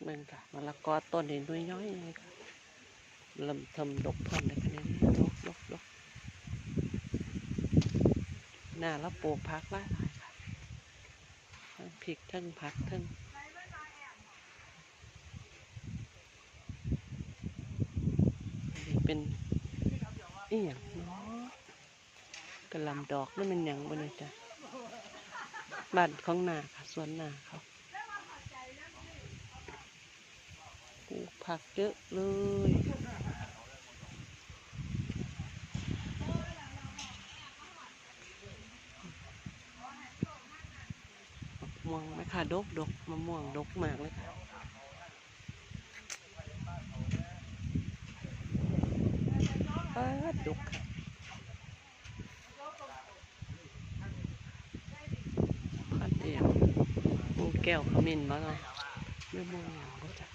ເບິ່ງຄ່ະ ມະລະກອຕົ້ນນີ້ໜ່ວຍຍ້ອຍໃຫຍ່ຄ່ະ ເລີ່ມເທີມດົກພ້ອມເດ້ຄ່ະນີ້ ດົກໆໆ. ໜ້າລາວປູກຜັກຫຼາຍໆຄ່ະ ທັງພິກ ທັງຜັກ ທັງ ອັນນີ້ເປັນອີ່ຫຍັງເນາະ? ກະຫຼ່ຳດອກ ຫຼືແມ່ນຫຍັງບໍ່ນີ້ຈ້ະ? ບ້ານຂອງນ້າຄ່ະ ສວນນ້າເຂົາ ປູກຜັກເຍາະເລີຍ. ໝາກມ່ວງ ແມ່ຄ້າດົກໆ ມະມ່ວງດົກມາກເລີຍຄ່ະ. ປາດ ດົກຄັກ ພັນອີ່ຫຍັງ ໝູແກ້ວຂະມິ້ນບໍ່ເນາະ ຫຼືໝູຫຍັງບໍ່ຈັກ.